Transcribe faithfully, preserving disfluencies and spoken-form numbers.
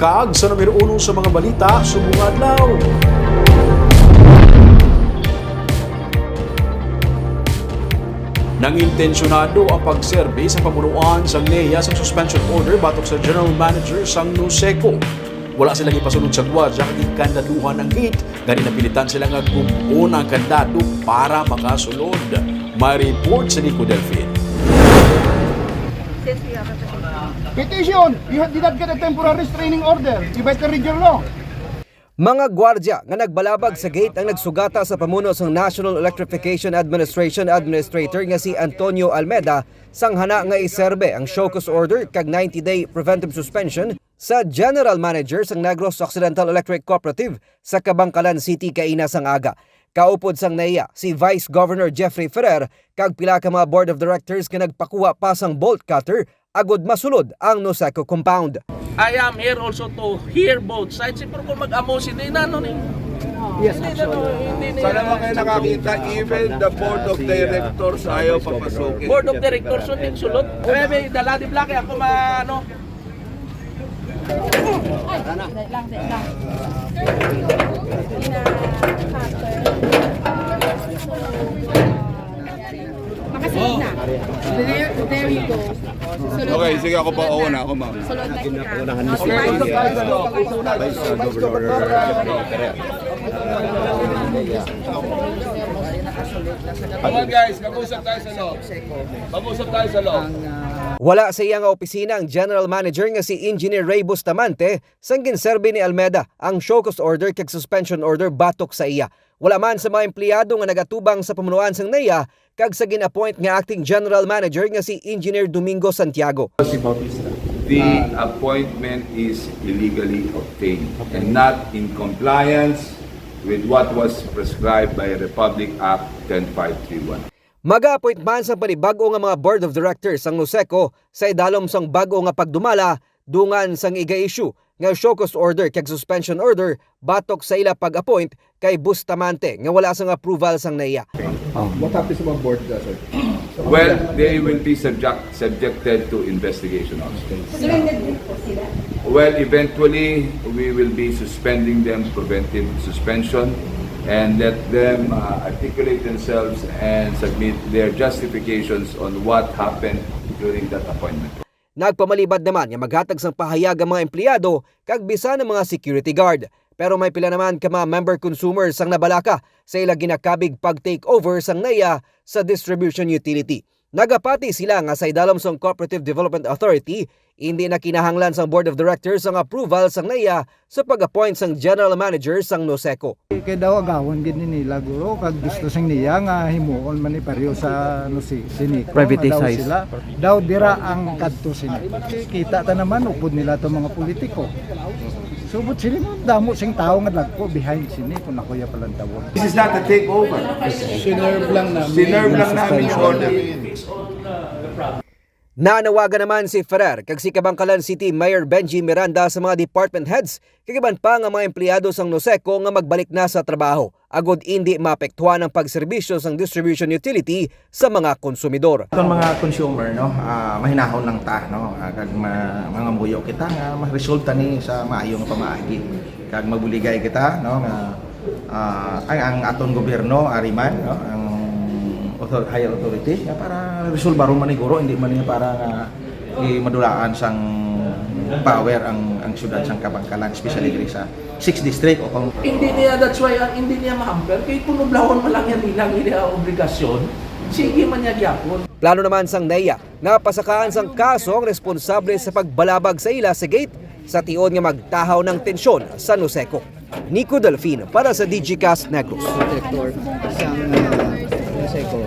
Kag sa numero uno sa mga balita subong adlaw. Nangintensyonado ang pagserbi sa pamunuan sang NEA sang suspension order batok sa general manager sang NOSECO. Wala sila gipasulod sa gwardiya kag ginkandaduhan ang gate, gani napilitan sila nga gub-on ang kandado para makasulod. May report si Nico Delfin. Petition! You did not get a temporary restraining order. You better read your law. Mga gwardya nga nagbalabag sa gate ang nagsugata sa pamuno sang National Electrification Administration Administrator nga si Antonio Almeda sang hana nga iserbe ang show cause order kag ninety-day preventive suspension sa General Manager sang Negros Occidental Electric Cooperative sa Kabankalan City kaina sang aga. Kaupod sang NEA si Vice Governor Jeffrey Ferrer kag pila ka mga Board of Directors nga nagpakuha pa sang bolt cutter agod masulod ang NOSECO compound. I am here also to hear both sides. Pero kung mag-amo, hindi na ano ni. Yes, actually. Hindi na. Sana ba kayo nakakita, even the board of directors ayaw papasukin. Board of directors, hindi sulod. Eh, may dala di blaki ako ma ano. Makasunod na. There, there you go. Sulod Okay, na. Sige, ako pa. Sulod Oo na. Na ako, ma'am. Sulod na kita. Come on, guys, mag-usap tayo sa loob. Mag-usap tayo sa loob. Wala sa iya nga opisina ang General Manager nga si Engineer Ray Bustamante sang ginserbi ni Almeda ang show cause order kag suspension order batok sa iya. Wala man sa mga empleyado nga nagatubang sa pamunuan sang NEA kag sa gin-appoint nga acting general manager nga si Engineer Domingo Santiago. The appointment is illegally obtained and not in compliance with what was prescribed by Republic Act ten five three one. Mag-a-appoint man sang panibag-o nga mga board of directors sang NOSECO sa idalom sang bag-o nga pagdumala dungan sang iga-issue nga show cause order kag suspension order batok sa ila pag-appoint kay Bustamante nga wala sang approval sang NEA. What happens sa mga board, uh, sir? Well, they will be subject, subjected to investigation also. Surrendered din po sila. Well, eventually, we will be suspending them, preventive suspension, and let them uh, articulate themselves and submit their justifications on what happened during that appointment. Nagpamalibad naman nga maghatag sang pahayag ang mga empleyado kag bisan ang mga security guard. Pero may pila naman ka mga member consumers ang nabalaka sa ila ginakabig pag-take over sang NEA sa distribution utility. Nagapati sila nga sa idalom sang Cooperative Development Authority, hindi na kinahanglan sang Board of Directors ang approval sang NEA sa pag-appoint sang General Manager sang NOSECO. Kay daw agawon gid ni nila guro kag gusto sing niya nga himuon man ni pareho sa ano si Sinico. Privatize. Sila daw dira ang kadto sini. Kita ta naman upod nila to mga politiko. Subot sila mo damo sing tawo nga dagko behind sini kung ako ya palantawon. This is not a takeover. Sinerve lang namin. Sinerve lang namin yung order. Nanawagan naman si Ferrer kag si Kabankalan City Mayor Benji Miranda sa mga department heads kag iban pa nga mga empleyado sang NOSECO nga magbalik na sa trabaho agod indi maapektuhan ang pagserbisyo sang distribution utility sa mga konsumidor. Itong mga consumer, no, ah, mahinahon lang ta, no, ah, kag ma- mangamuyo kita nga maresolta ni sa maayo nga pamaagi kag mabuligay kita, no, nga ah, ang, ang aton gobyerno, ari man, no, ang author- higher authority, nga para resolbaron man ni guro, hindi man niya para nga i madulaan sang power ang ang syudad sang Kabankalan, especially diri sa sixth District o kung Hindi niya, that's why ang hindi niya ma-amper, kay kung nublahon man lang yan ilang ila obligasyon, sige man niya gyapon. Plano naman sang NEA nga pasakaan sang kaso ang responsable sa pagbalabag sa ila sa gate sa tion nga magtahaw ng tensyon sa NOSECO. Nico Delfin para sa Digicast Negros. Director sang uh, Seco.